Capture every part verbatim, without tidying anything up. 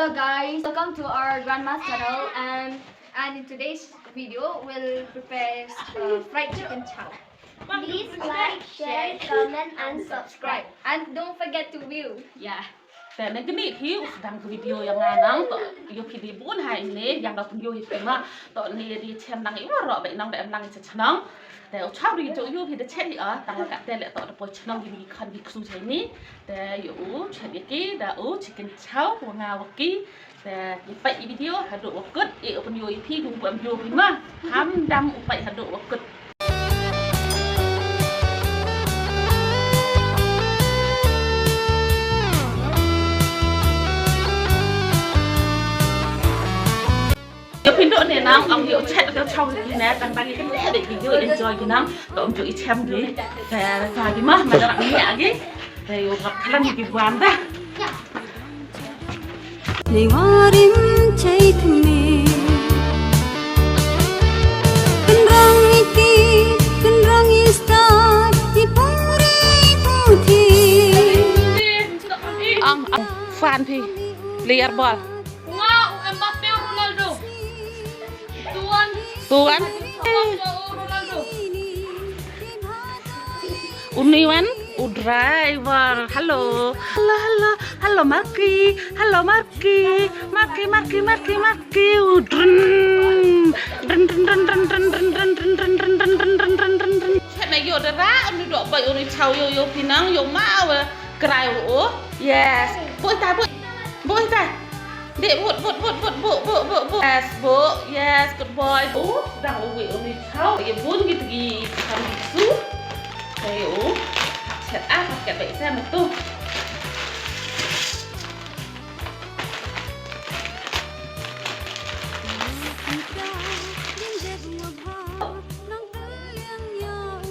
Hello guys, welcome to our grandma's channel, and and in today's video we'll prepare uh, fried chicken chow. Please like, share, comment and subscribe. And don't forget to view. Yeah. Te ne kini phi u sdang ka video ïa nga nang to ïoh phi di bun ha ine ïa nga pynïoh ïa phi ma to ne ri chem nang i wa ro ba nang ba em nang i chnong. Te u chow ri jong ïoh phi da chet ïa tang ka te le to da poi chnong ïa ki khon ki ksu chai ni. Te ïoh u chet ïa ki da u chicken chow wa nga wa ki. Te ïa peit ïa video haduh wa kut ïa u pynïoh ïa phi kum u pynïoh phi ma. Ham dam u peit haduh wa kut. Ïa pynduh ne nang ong ïa u chet ka chow ki ne tang tang ïa kane dei ki ïoh enjoy ki nang to ong ïa i chem ki. Te sa ki ma ma da rak ni agi. Te ïoh rak klan ki buan da. Ni warim chai thme. Kynrang iti, kynrang i star, i pore i puthi. Ang, ang, fan phi, player ball. Wow, Mbappe, Ronaldo. Tuan. Tuan. Uni wan u driver. Hello. Hello, hello. Hello, Marky. Hello, Marky. Marky, Marky, Marky, Marky. U drin. Drin, drin, drin. Chet na yo dara, uni dok bai uni chow yo yo pinang yo ma wa krai u. Yes. Boy ta, boy. Boy ta. Dek, but, but, but, but, but, but, but, but. Yes, but, yes, good boy. Oh, dang uwi uni chow. Ïa bun gitu gi, kan gitu. Kayu. Chet ah, pakai baik saya betul.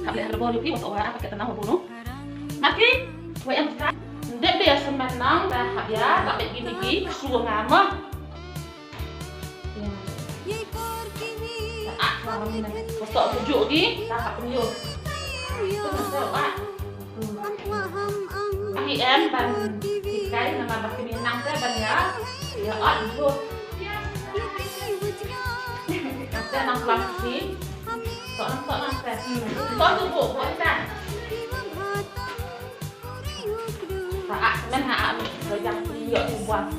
Hap leh harbor yuki, wat ora pakai tenang harbor no. Maki, wei em ka. Ndep dia semen nang dah hap ya, tak baik gini gi, suruh ngama. Ya. Ah, ngama ni nang. Kosok bujuk gi, dah hap penyuh. Itu masuk, Pak. Aki em ban hikai nama baki minang te ban ya. Ya, ah, itu. Te nang kelam si. Tok nang, tok nang te. Tok tu bu, bu ta. Taak men ha am, rajang yo tu buang.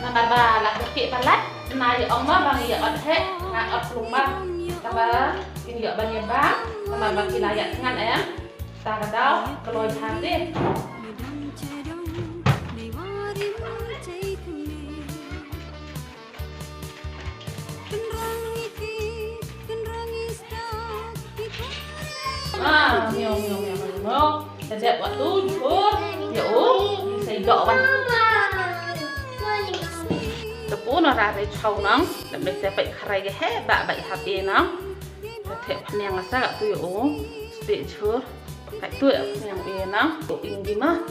Namar ba la kiki palat, na yo ong ma bang yo ot he, nga ot lumar. Kaba kin yo ban yo bang, namar ba kila ya ngan em. Ta ka daw, kloi bha te. Ah, miau, miau, miau, miau, miau. Sedap waktu jujur. Ya, oh, saya dok wan. Tepu na ra re chau nang, lem le sepai kharai ge he, ba ba hap e nang. Te phniang asa tu ya, oh. Sedap jujur. Kai tu ïa phniang ïa nang, tu ing di ma.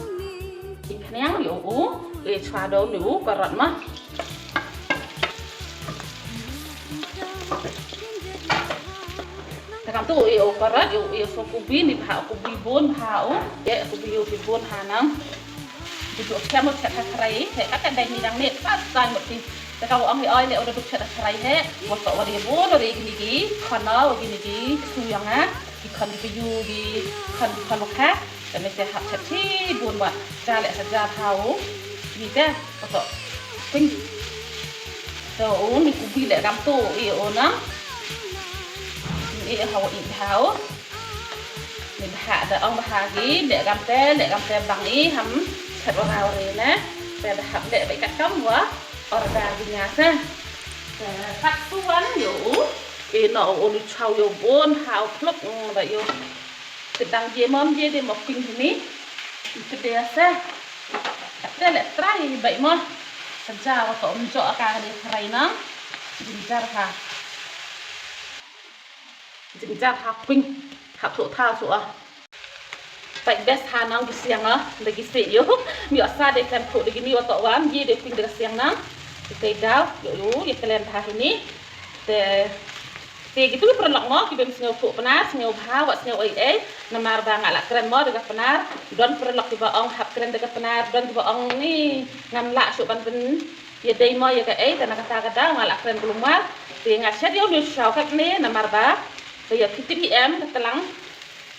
I phniang ïa u, i chwa dom ïa u, karot ma. Te kam tu ïa u karot, ïa u, ïa so kubi ni bha, kubi bun bha u. Ïa kubi ïa u bi bun ha nang. Di tu khem u chet ha kharai, he ka ka dai ni dang ni, pas tan mut ti. Te ka u ong ïa oi le u da duk chet ha kharai he, wa so wa di bun, wa di gini gi, khana, wa gini gi, su yang ha. Ki khon ki pyu ki khon ki khon ka. Te me te hap chet hi bun ba. Ja le sa ja thau. Ni te ko to. Ting. To u ni kubi le gam to i o na. I hau i thau. Ni bha da ong bha ki le gam te le gam te bang i ham. Chet wa rau re ne. Te da hap le ba kat kam wa. Order di nga sa. Te kat tu wan yo u. Ino u ni chau yo bun hau pluk da yo. Kedang je mom je de mo king hini. Kede sa. Te le trai bai mo. Saja wa to mjo ka de trai na. Jinjar ha. Jinjar ha ping. Ha to tha so a. Pai bes ha nang gi siang a, da gi se yo. Mi asa de klem khluk da gi ni wa to wan, ye de ping da siang nang. Te dau, yo yo, ye klem ha hini. Te Te kitu ki paralok mo, ki bym sngewthuh Pnar, sngewbha wat sngew ei ei. Namar ba nga la kren mo da ka Pnar, don paralok kiba ong hap kren da ka Pnar, don kiba ong ni ngam lah shuh ban pyn ïadei mo ïa kaei, te na kata ka daw nga la kren kulmar. Te nga shet ïa une u shaw katne namar ba, ba ïa ki tip hi em ka tlang.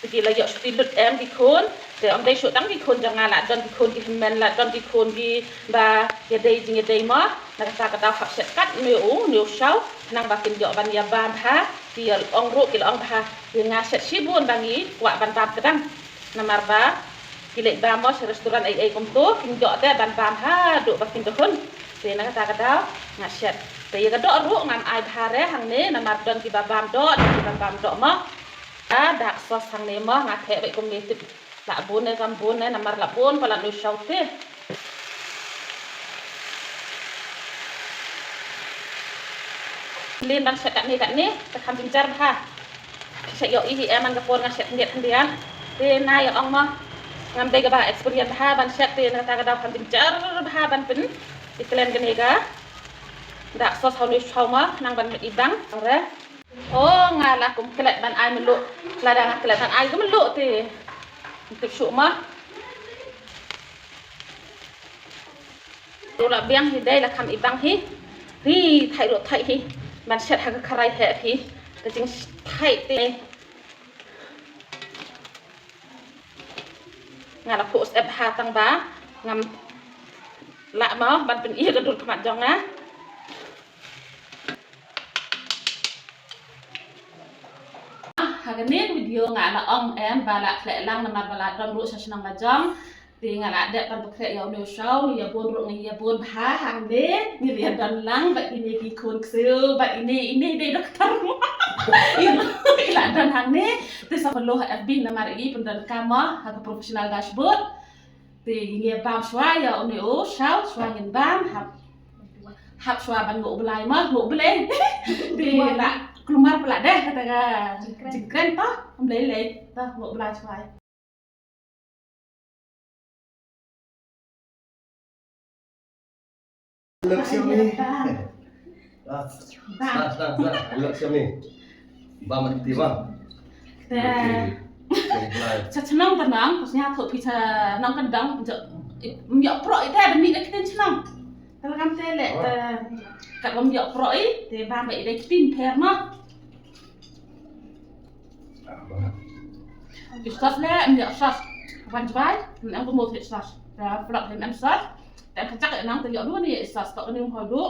Te ki la ïoh shuti lut em ki khun. Te ym dei shuh tang ki khun jong nga, la don ki khun ki hynmen, la don ki khun kiba ïadei jingïadei mo. Na kata ka daw hap shet katne u, une u shaw, khnang ba kin ïoh ban ïa bam bha. Ki ïa ong ruh, ki la ong bha, ïa nga shet shibun ba ngi kwah ban bam kdang. Namar ba ki leit bam mo sha restaurant ei ei kumto, kin ïoh te ban bam haduh ba kin dkhun. Te na kata ka daw nga shet. Te ïa ka doh ruh ngam ai bha re hangne, namar don kiba bam doh, don kiba bam doh mo. Ka dark sauce hangne mo, nga theh beit kumne, tip la bun ne kam bun ne, namar la bun palat une u shaw te. Lin ban shet katne katne, te kham jynjar bha. Shet ïohi hi em, man ka por nga shet khyndiat khyndiat. Te na ïa ong mo, ngam dei kaba experience bha ban shet, te na kata ka daw kham jynjar bha ban pyn ïa khlem kane ka dark sauce ha une u shaw mo, khnang ban mih i bang re. Oh, nga la kum klet ban ai mluh. Lada nga klet ban ai ka mluh te ym tip shuh mo. Ruh la biang hi, dei la kham i bang hi. Hi, thait ruh thait hi. Ban shet ha ka kharai heh hi. Ka jingthait te. Nga la phuh syep bha tang ba ngam lah mo ban pyni ïa ka dur khmat jong nga. Ha kane ka video nga la ong em ba la khleh lang namar ba la don ruh sha shnong la jong. Te nga la dep ban pynkhreh ïa une u shaw, ngi ïa bun ruh, ngi ïa bun bha hangne, ngi la ïa don lang bad ine ki khun ksiew bad ine, ine dei doktor. I la don hangne. Te sa follow ha F B namar i pyndonkam mo ha ka professional dashboard. Te ngi ïa bam shuwa ïa une u shaw, shuwa ngin bam, hap, hap shuwa ban nguh Blai mo, nguh Blei. Te la kulmar pala deh kata ka jingkren to, Blei lei to, nguh Blai shuwa. Look, Shami. Ah, snap, snap, snap. Look, Shami. Ba ma ti ba. Te. Sa chnong ta nang, pas nya thok phi sa nang kan dang, ym ïoh proh ite, demi ka ktien chnong. Te la kam te le, te, kat ym ïoh proh i, te ba ma ite ktien pher ma. Ki sos le, em ïoh sos. Wan jwai, em ko mo thik sos. Ta vlog em em sos. Ta ka chak nang ta ïoh du ni sos, ta ni ho du.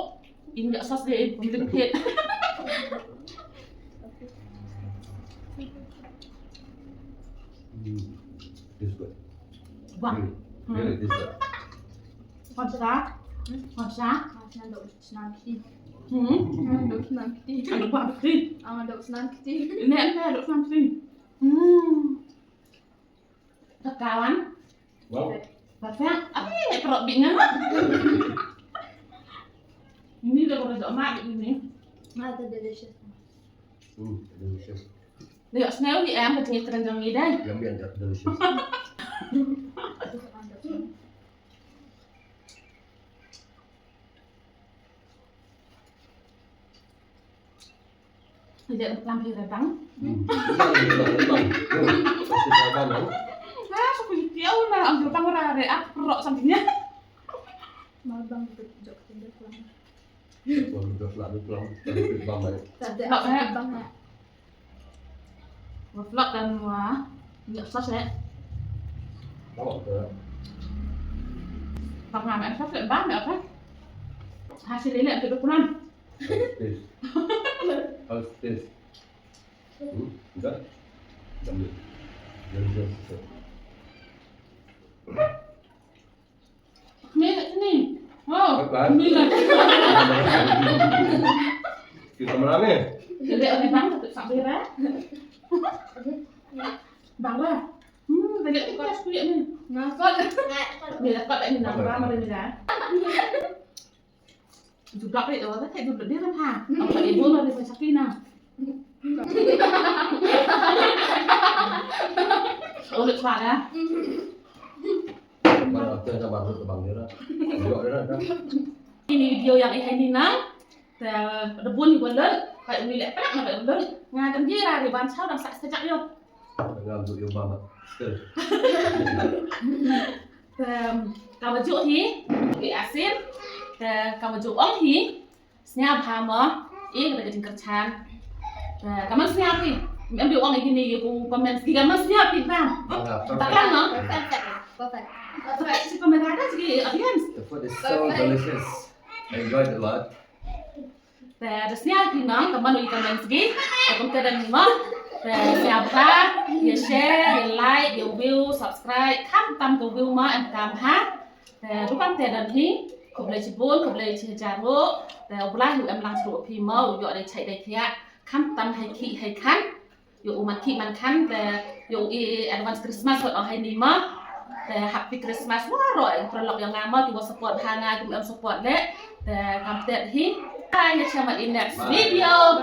Em ïoh sos le, em lim thik. Mm, this good. Wah. Mm, really, this good. Khonsa. Khonsa. Khonsa dok snan kti. Hmm? Dok snan kti. Dok snan kti. Dok snan kti. Ne, ne, dok snan kti. Hmm. Dak kawan. Wow. Perfect. Ai, perut bingung. Ini dah kena jok mak ini. Mata delicious. Hmm, delicious. Dia snail ni em, kata ni kena jong ni dai. Yummy and delicious. Ïa, lam phi re bang. Hmm. Bang, bang, bang. Hmm. Pasti bang, bang. Ah, aku ïa na, am bang ra re, ah, perok sampai nya. Mal bang tu jok tindak lang. Bang jok lah, bang. Bang, bang. Tak ada bang, bang. Wa flot dan wa ïoh sos eh. Tama me sos eh, ba me sos. Hasil ini ada ukuran. Tes. Harus tes. Hmm, udah. Ambil. Ambil tes. Ni, ni. Oh, ni lah. Kita mana ni? Jadi orang bang tak sampai lah. Bang lah. Hmm, tadi aku kasih kulit ni. Nah, kau. Ni lah kau tak ni nak bang ada ni lah. Juga ni orang tak duduk dia kan ha. Apa ibu nak dia sakit nah. Oh, tak salah. Ini video yang ihai ni nang. Te rebun ni bulan. Ka umi leh plak na ba lut. Nga kan jira ri ban chau dang sa sejak yo. Ngam duk ïa u mama. Still. Em, ka ba juk hi, ïa asin. Te ka ba juk ong hi. Sñiaw bha mo. Ïa ka jingkyrchan. Te ka man sñiaw hi. Em dei ong hi ni ïa u comment. Ïa ka man sñiaw hi bha. Perfect. Taklang no? Perfect. Perfect. Perfect. Si comment ada si audience. The food is so delicious. I enjoyed a lot. Te da sñiaw ki nong ka man u i comment ki. Te kumta don hi mo. Te sñiaw bha, ïa share, ïa like, ïa view, subscribe. Kham tam ka view mo em tam ha. Te rukom te don hi. Khublei chibun, khublei chi hajar ruh. Te u Blai u em lang ruh phi mo, u ïoh dei chai dei khiah. Kham tam hai ki hai khan. Ïoh u man ki man khan te ïoh i advance Christmas wat oh hai ni ma. Te happy Christmas waroh i paralok ïa nga ma ki wa support ha nga ki em support le. Te kam tet hi. Bye, ïa chama in next video.